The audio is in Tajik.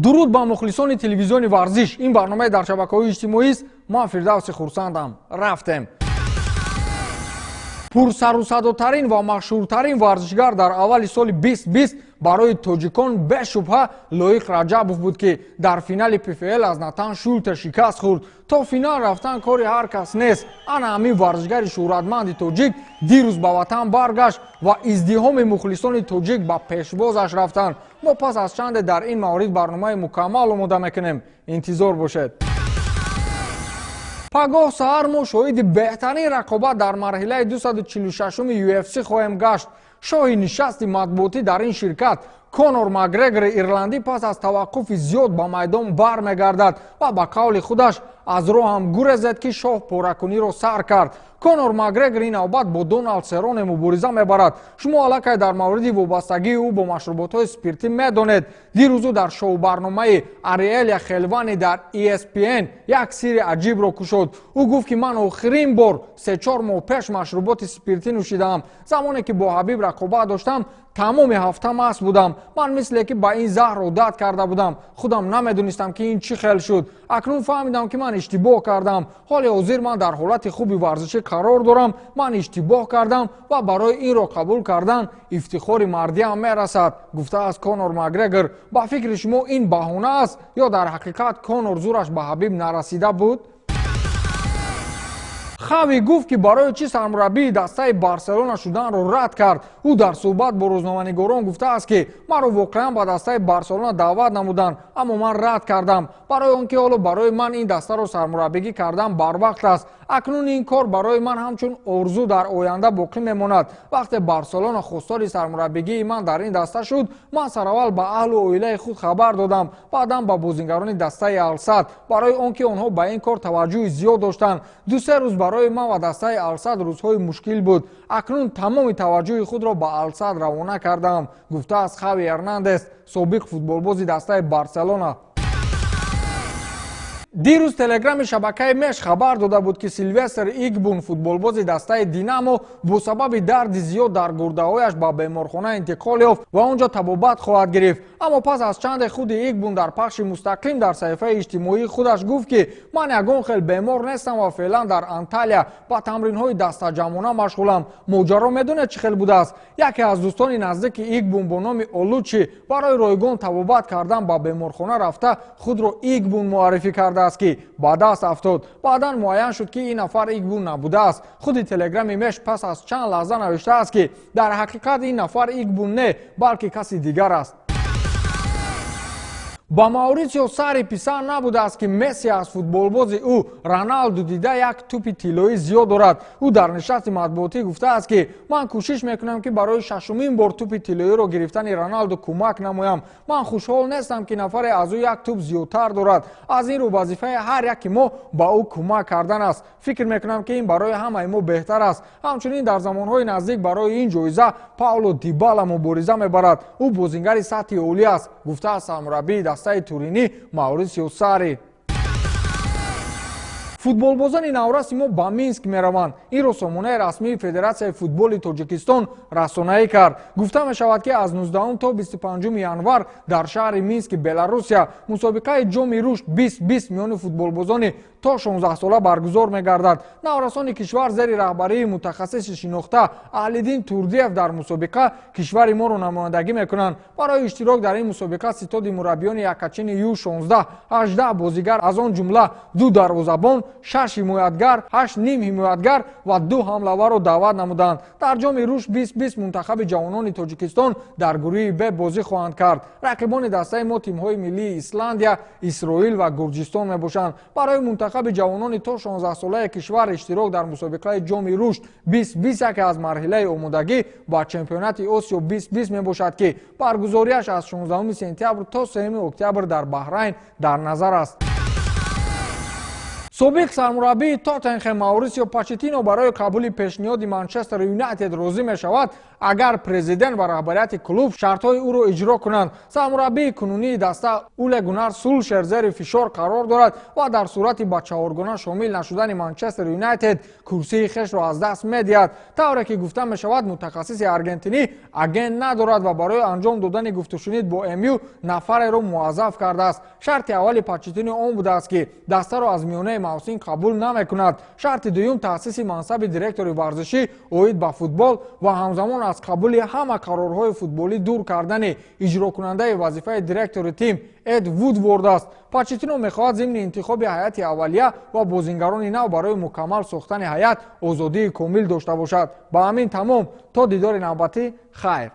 Дуруд ба мухлисони телевизиони «Варзиш». Ин барномаи дар шабакаҳои иҷтимоист. Ман Фирдавси Хурсандам. Рафтем. Пурсарусадотарин ва машҳуртарин варзишгар дар аввали соли 2020 барои тоҷикон бешубҳа Лоиқ Раҷабов буд, ки дар финали ПФЛ аз Натан Шултер шикаст хӯрд. То финал рафтан кори ҳар кас нест. Ана ҳамин варзишгари шӯҳратманди тоҷик дирӯз ба ватан баргашт ва издиҳоми мухлисони тоҷик ба пешвозаш рафтанд. Мо пас аз чанде дар ин маврид барномаи мукаммал омода мекунем, интизор бошед. Пагоҳ саҳар мо шоҳиди беҳтарин рақобат дар марҳилаи 246-уми UFC хоҳем гашт. Шоҳи нишасти матбуотӣ дар ин ширкат, Конор Макгрегори ирландӣ, пас аз таваққуфи зиёд ба майдон бармегардад ва ба қавли худаш аз роҳам гурезед, ки шоҳ поракуниро сар кард. Конор Макгрегор ин навбат бо Доналд Сероне мубориза мебарад. Шумо аллакай дар мавриди вобастагии ӯ бо машруботҳои спиртӣ медонед. Дирӯз ӯ дар шоу-барномаи Ариэля Хелвани дар ESPN як сирри аҷибро кушод. Ӯ гуфт, ки ман охирин бор 3-4 моҳ пеш машруботи спиртӣ нӯшидаам. Замоне ки бо Ҳабиб рақобат доштам, тамоми ҳафта маст будам. Ман мисле ки ба ин заҳр одат карда будам. Худам намедонистам, ки ин чӣ хел шуд. Акнун фаҳмидам, ки ман иштибоҳ кардам. Ҳоли ҳозир ман дар ҳолати хуби варзишӣ қарор дорам. Ман иштибоҳ кардам ва барои инро қабул кардан ифтихори мардиам мерасад, гуфтааст Конор Макгрегор. Ба фикри шумо, ин баҳона аст ё дар ҳақиқат Конор зӯраш ба Ҳабиб нарасида буд? Хави гуфт, ки барои чӣ сармураббии дастаи Барселона шуданро рад кард. Ӯ дар суҳбат бо рӯзноманигорон гуфтааст, ки маро воқеан ба дастаи Барселона даъват намуданд, аммо ман рад кардам, барои он ки ҳоло барои ман ин дастаро сармураббигӣ кардан барвақт аст. Акнун ин кор барои ман ҳамчун орзу дар оянда боқӣ мемонад. Вақте Барселона хостори сармураббигии ман дар ин даста шуд, ман сараввал ба аҳлу оилаи худ хабар додам, баъдан ба бозингарони дастаи Алсад, барои он ки онҳо ба ин кор таваҷҷӯҳи зиёд доштанд. 2-3 рӯз барои ман ва дастаи Алсад рӯзҳои мушкил буд. Акнун тамоми таваҷҷӯҳи худро ба Алсад равона кардаам, гуфтааст Хави Эрнандес, собиқ футболбози дастаи Барселона. Дирӯз телеграми шабакаи Меш хабар дода буд, ки Силвестр Игбун, футболбози дастаи Динамо, бо сабаби дарди зиёд дар гурдаҳояш ба беморхона интиқол ёфт ва он ҷо табобат хоҳад гирифт. Аммо пас аз чанде худи Игбун дар пахши мустақим дар саҳифаи иҷтимоии худаш гуфт, ки ман ягон хел бемор нестам ва феълан дар Анталия ба тамринҳои дастаҷамъона машғулам. Моҷаро медонед чӣ хел будааст? Яке аз дӯстони наздики Игбун бо номи Олучи барои ройгон табобат кардан ба беморхона рафта, худро Игбун муаррифӣ кардааст, ки ба даст афтод. Баъдан муайян шуд, ки ин нафар Игбун набудааст. Худи телеграми Меш пас аз чанд лаҳза навиштааст, ки дар ҳақиқат ин нафар Игбун не, балки каси дигар аст. Ба Мауритсио Сари писанд набудааст, ки Месси аз футболбози ӯ Роналду дида як тӯпи тиллоӣ зиёд дорад. Ӯ дар нишасти матбуотӣ гуфтааст, ки ман кӯшиш мекунам, ки барои шашумин бор тӯпи тиллоиро гирифтани Роналду кӯмак намоям. Ман хушҳол нестам, ки нафаре аз ӯ як тӯп зиёдтар дорад. Аз ин рӯ вазифаи ҳар яки мо ба ӯ кӯмак кардан аст. Фикр мекунам, ки ин барои ҳамаи мо беҳтар аст. Ҳамчунин дар замонҳои наздик барои ин ҷоиза Пауло Дибала мубориза мебарад. Ӯ бозингари сатҳи олӣ аст, гуфтааст сармураббии дастаи Туринӣ Маурисио Сари. Футболбозони навраси мо ба Минск мераванд. Инро сомонаи расмии Федератсияи футболи Тоҷикистон расонаӣ кард. Гуфта мешавад, ки аз 19 то 25 январ дар шаҳри Мински Беларусия мусобиқаи Ҷоми рушд 2020 миёни футболбозони то 16 сола баргузор мегардад. Наврасони кишвар зери раҳбарии мутахассиси шинохта Аҳлиддин Турдиев дар мусобиқа кишвари моро намояндагӣ мекунанд. Барои иштирок дар ин мусобиқа ситоди мураббиёни якачини Ю16 18 бозигар, аз он ҷумла ду дарвозабон, шаш ҳимоятгар, ҳашт ним ҳимоятгар ва ду ҳамлаварро даъват намуданд. Дар Ҷоми рушд 2020 мунтахаби ҷавонони Тоҷикистон дар гурӯҳи Б бозӣ хоҳанд кард. Рақибони дастаи мо тимҳои миллии Исландия, Исроил ва Гурҷистон мебошанд. Барои мунтахаби ҷавонони то 16 солаи кишвар иштирок дар мусобиқаи Ҷоми рушд 2020 яке аз марҳилаи омодагӣ ба чемпионати Осиё 2020 мебошад, ки баргузориаш аз 16 сентябр то 3 октябр дар Баҳрайн дар назар аст. Собиқ сармураббии Тоттенхем Маурисио Почеттино барои қабули пешниҳоди Манчестер Юнайтед розӣ мешавад, агар президент ва раҳбарияти клуб шартҳои ӯро иҷро кунанд. Сармураббии кунунии даста Уле Гунар Сулшер зери фишор қарор дорад ва дар сурати ба чаҳоргона шомил нашудани Манчестер Юнайтед курсии хешро аз даст медиҳад. Тавре ки гуфта мешавад, мутахассиси аргентинӣ агент надорад ва барои анҷом додани гуфтушунид бо МЮ нафареро муаззаф кардааст. Шарти аввали Почеттино он будааст, ки дастаро аз миёнаи мавсим қабул намекунад. Шарти дуюм таъсиси мансаби директори варзишӣ оид ба футбол ва ҳамзамон аз қабули ҳама қарорҳои футболӣ дур кардани иҷрокунандаи вазифаи директори тим Эд Вудворд аст. Почеттино мехоҳад зимни интихоби ҳайати аввалия ва бозингарони нав барои мукаммал сохтани ҳайат озодии комил дошта бошад. Ба ҳамин тамом, то дидори навбатӣ, хайр.